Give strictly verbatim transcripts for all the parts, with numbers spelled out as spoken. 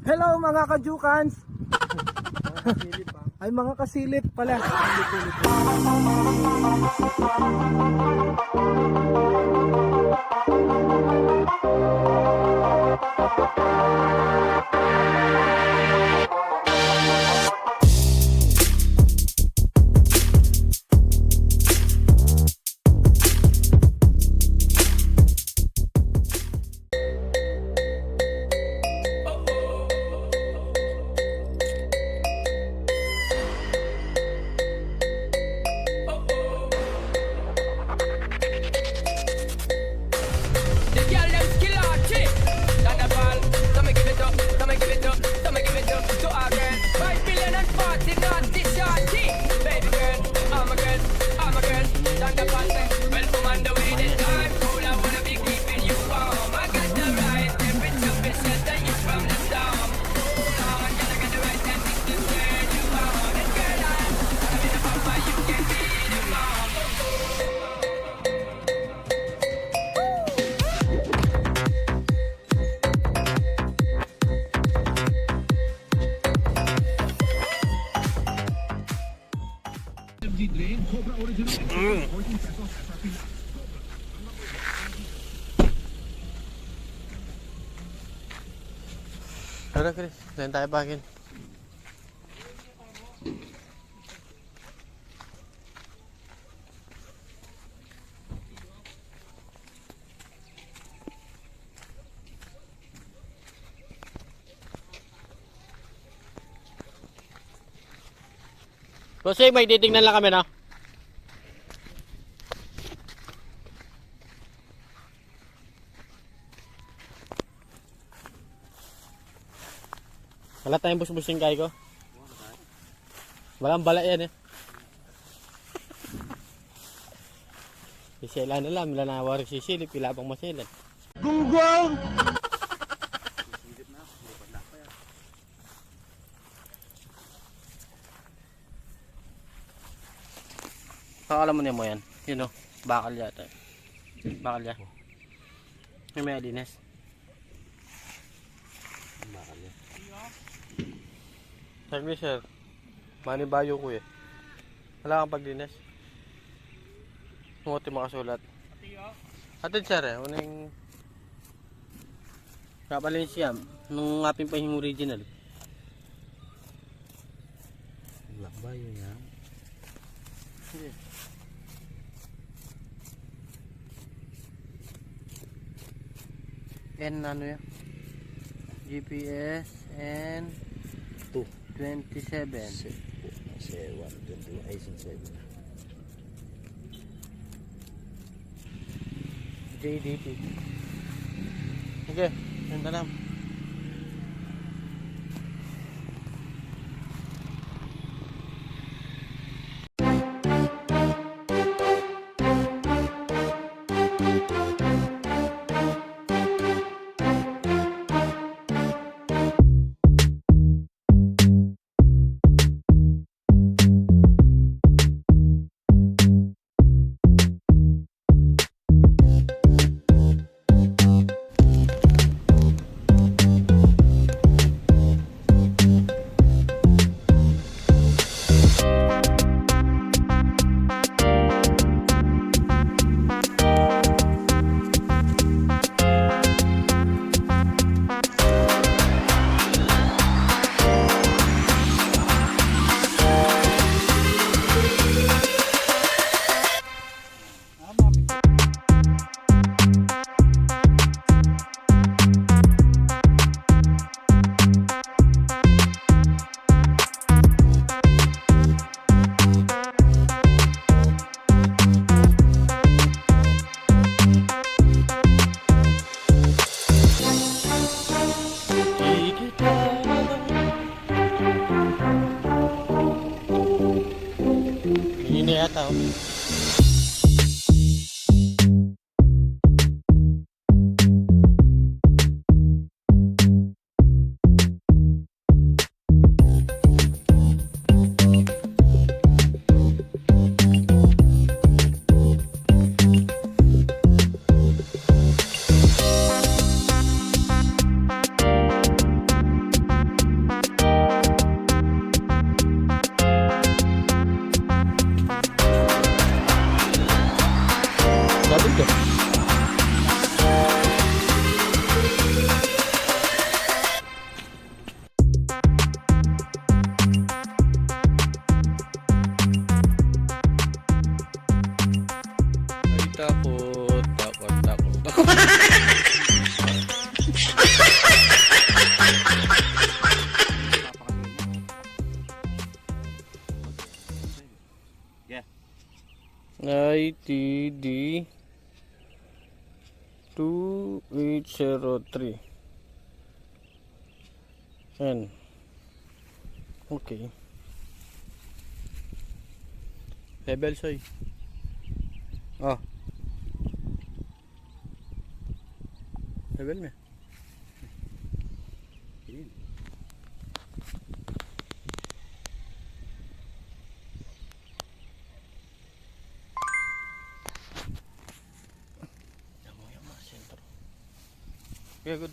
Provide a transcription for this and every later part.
Hello, mga kajukans! Ay, mga kasilip pala. The girl dem skill artist. Thunderball, come and give it up, come and give it up, come and give it up to our girl. Five billion and forty naughty shorty. Baby girl, all my girls, all my girls. Thunderball, well, come on the way this time. Cool, I wanna be keeping you warm. I got the right temperature to shelter you from the storm. Hold on, girl, I got the right tactics to turn you on. And girl, I, I'm in a bumper, you can be the bomb. Tara, Chris. Lain tayo pagin. Bossing, may titingnan lang kami, no? Wala tayong busbusing kay ko. Walang bala yan eh. Isela na lang, mila na warik sisilip, ila pang masilip. Gunggong! Pakala mo niya mo yan. Yun o. Bakal yata. Bakal ya. Yung may alinas. Bakal ya. Saglit, sir. Manibayo ko eh. Wala kang paglinis. Ngunit yung makasulat. Atid, sir, eh. Uning Nga pala yung siyam, nung apin pa yung original. Black ba yun yan? Sige. N ano yan? G P S N two. Twenty-seven. Se-, se-, one, twenty-one, ay, seven. J D T. Sige, yung tanam. Ini yata, oh. T D two eight zero three. Yan. Okay. Level, Soy. Oh. Level me. Yan. Yan mo, yan mo, sentro. Kaya good.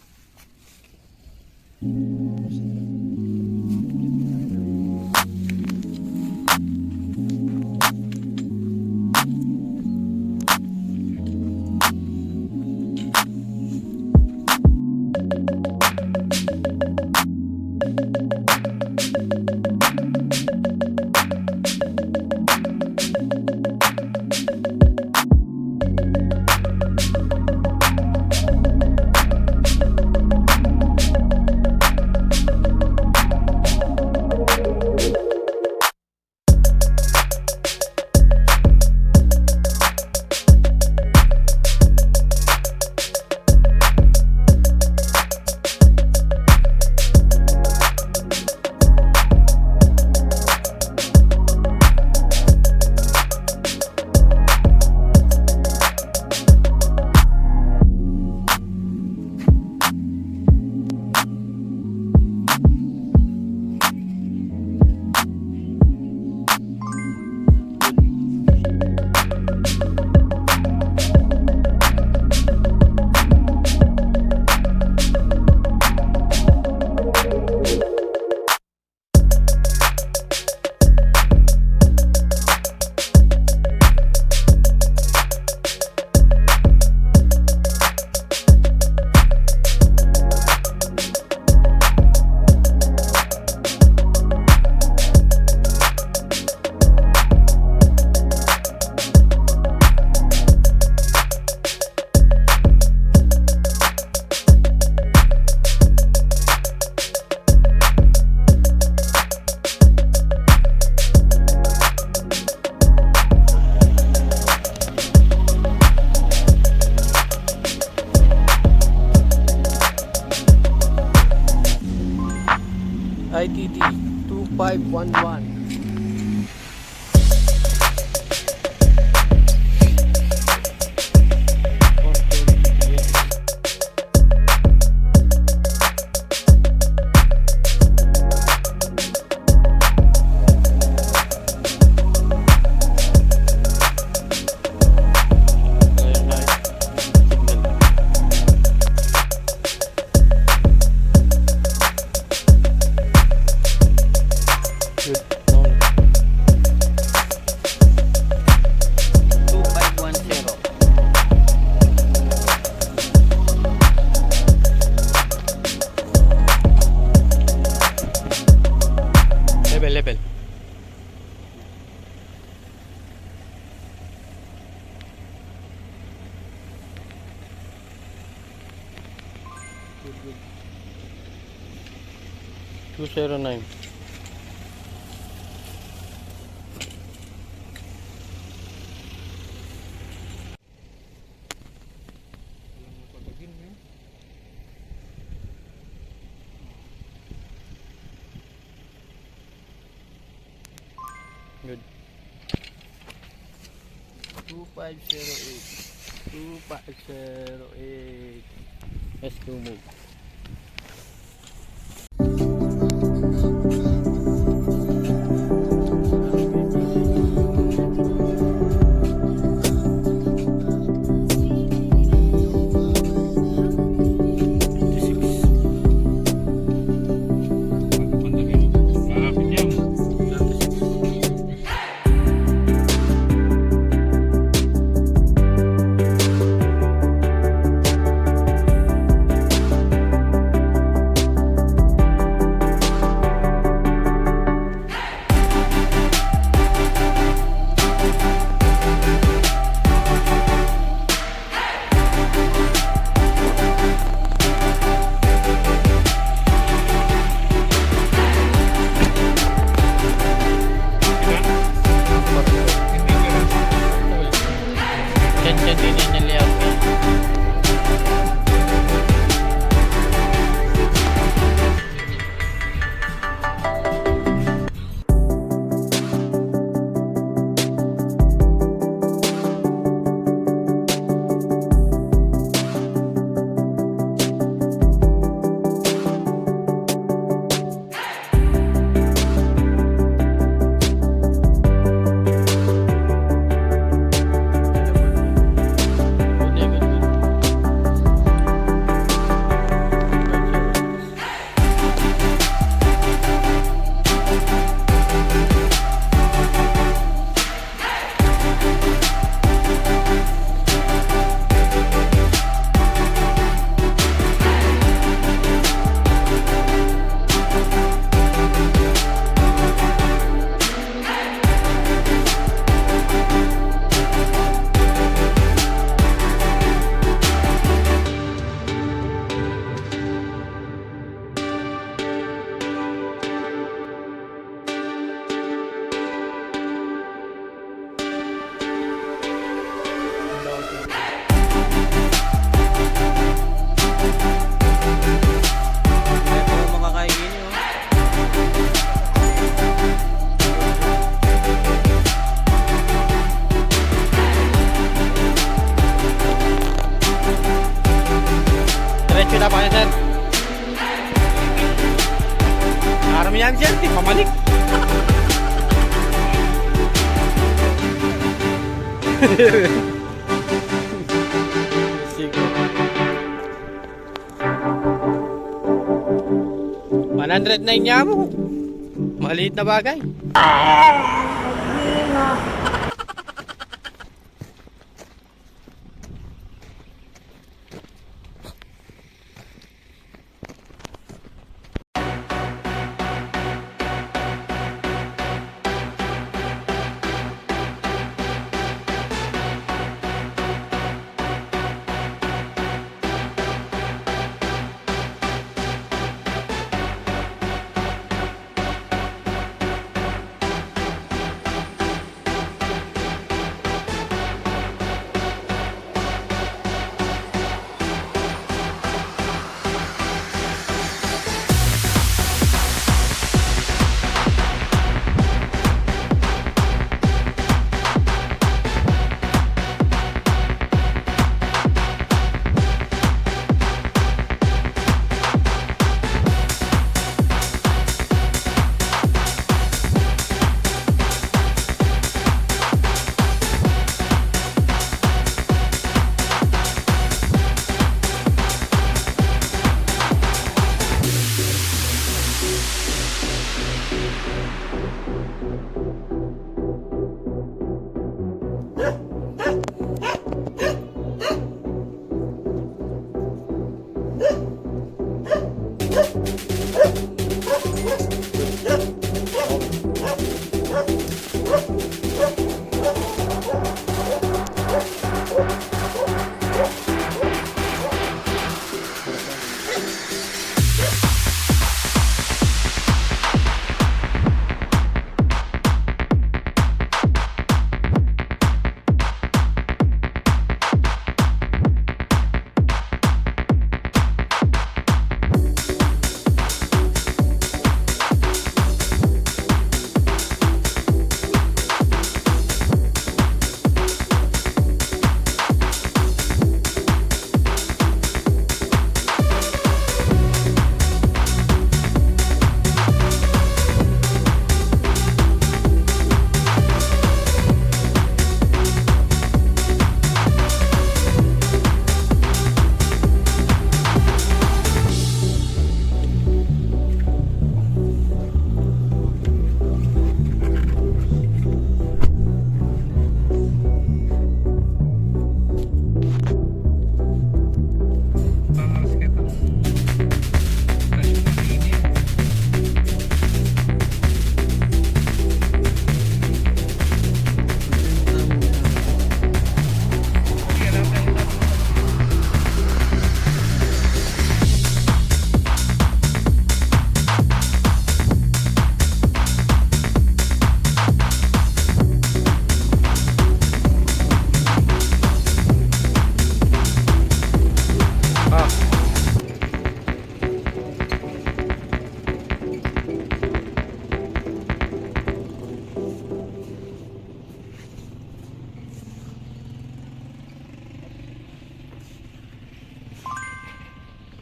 I T D two five one one. Two five one zero. Level, level. Two zero nine. Good. Two five zero eight. Two five zero eight. Let's go move. Yan, yan, di pamalik. Sige. One hundred na inya mu. Maliit na bagay.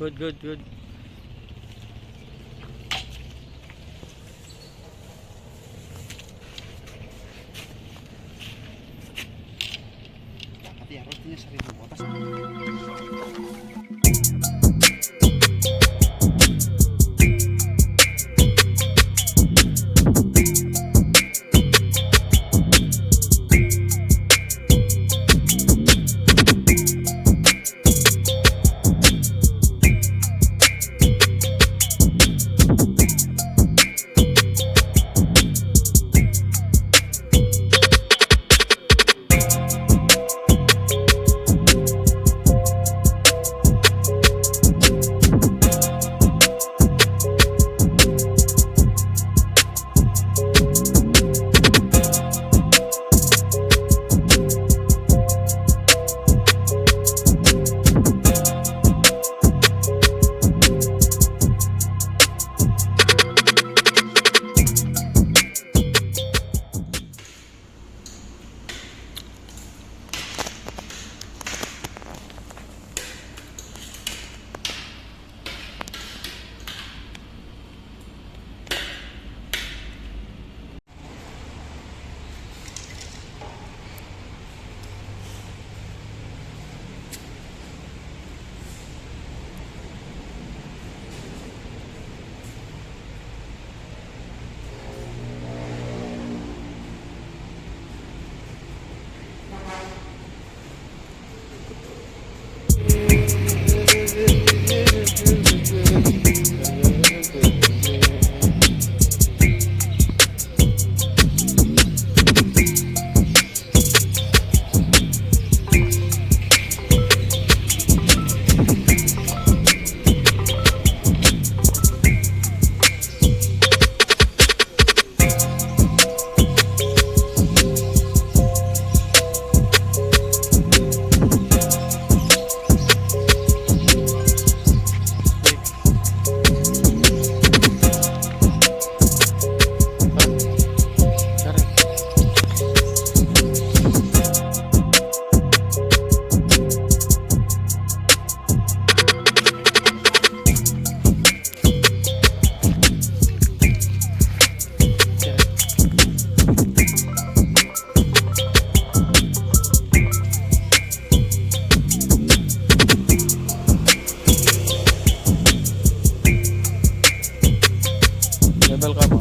Good, good, good. Pati harus punya seribu botas. Welcome.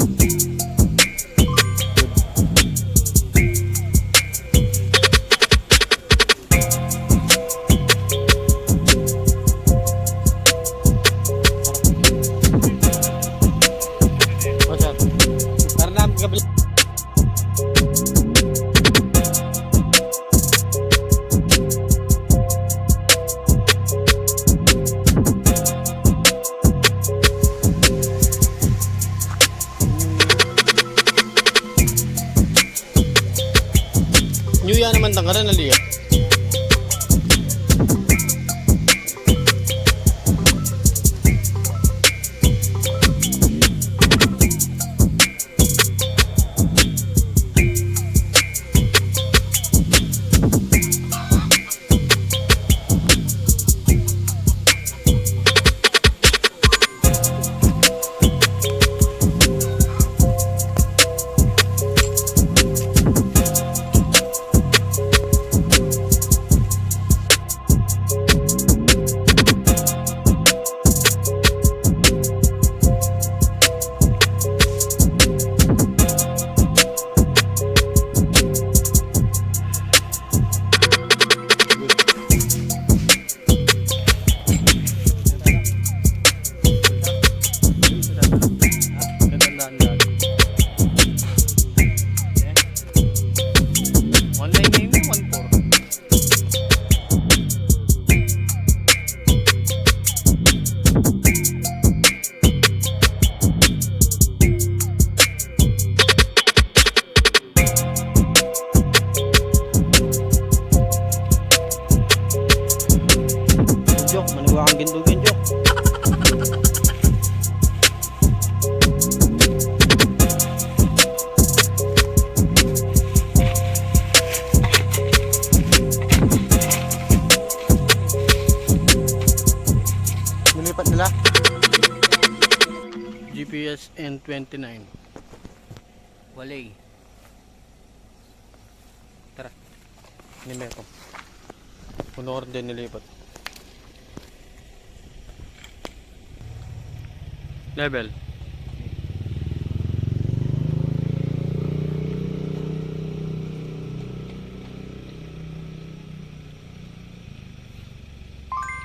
What's up? Karena gabi. New Year naman, tanggalan na liya. One nine nine na, one four. Jok, maniwa kang ginto, Jok. Nilipat nila. G P S N twenty-nine. Walay. Tara. Ini meron. Puno ka rin din nilipat. Level.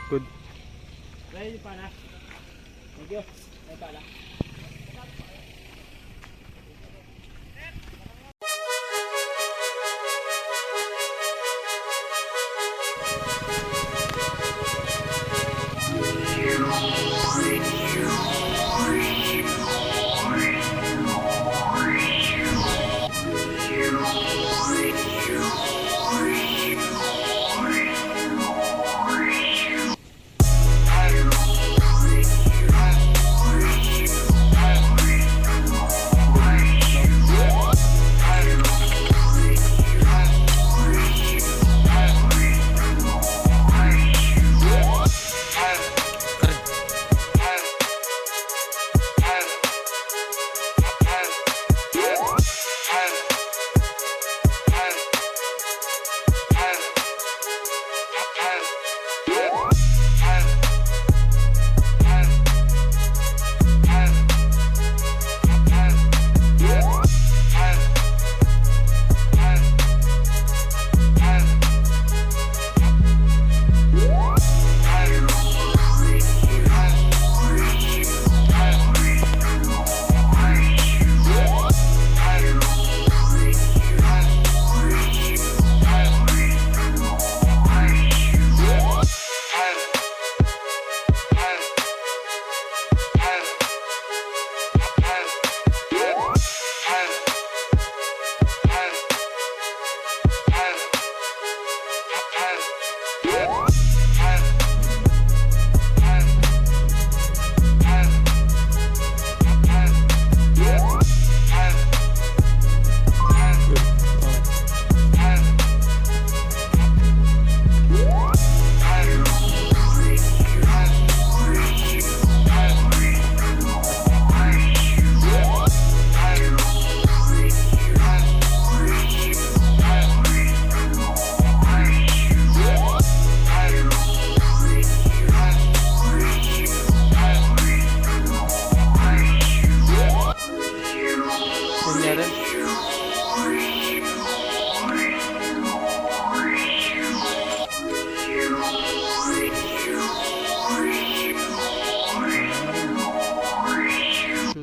Good. Ready pa na. Thank you. Ay, pala.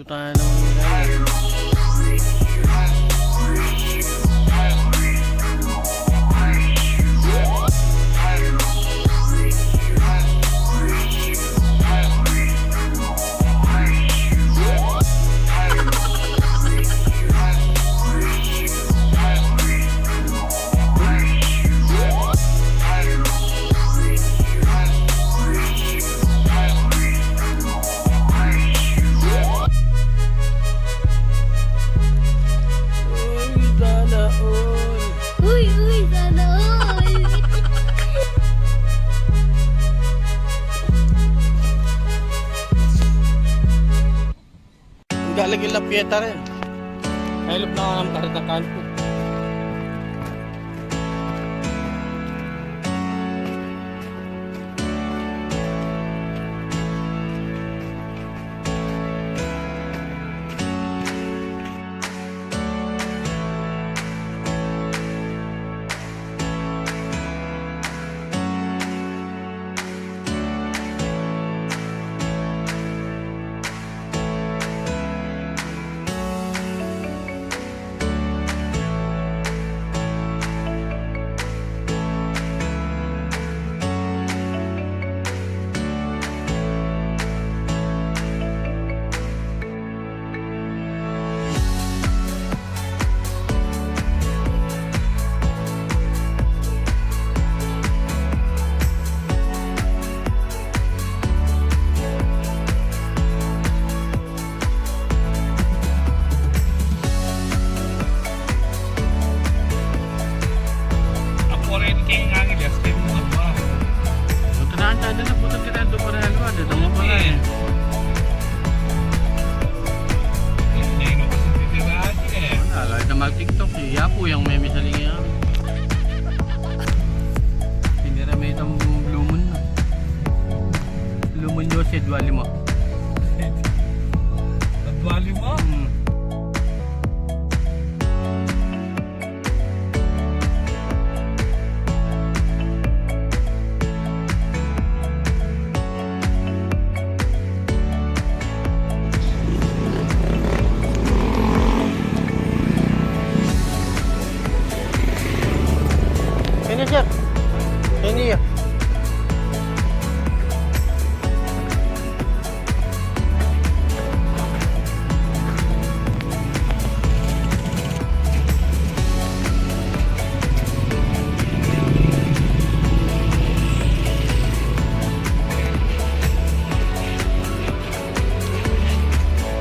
Tayo naman, guys. Uy, sana all. Uy, uy, sana all. Ang galagin lang piyeta rin. Ay, lub na nga ang karatakan ko. Aku rin kaya nga ngi-live stream mo ba? Punta na tayo na, punta kita doon para ano, ano, doon mo pala eh. Hindi mo kasi titirahan eh. Wala, lahat na mag-TikTok eh. Yapu yang may misaling yan. Hindi na may itang Blue Moon na. Blue Moon yun, si Dwali mo. Dwali mo? Hmm. Ini, sir. Ini ya.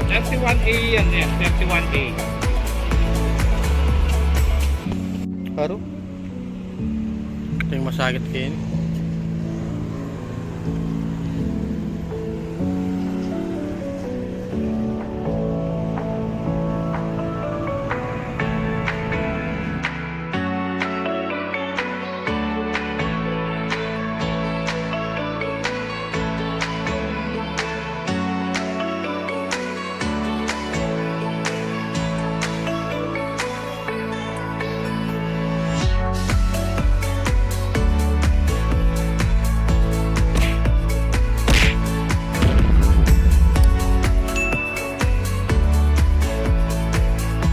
Thirty-one A yan, sir. Thirty-one A. Paro? Ito yung masakit kayo.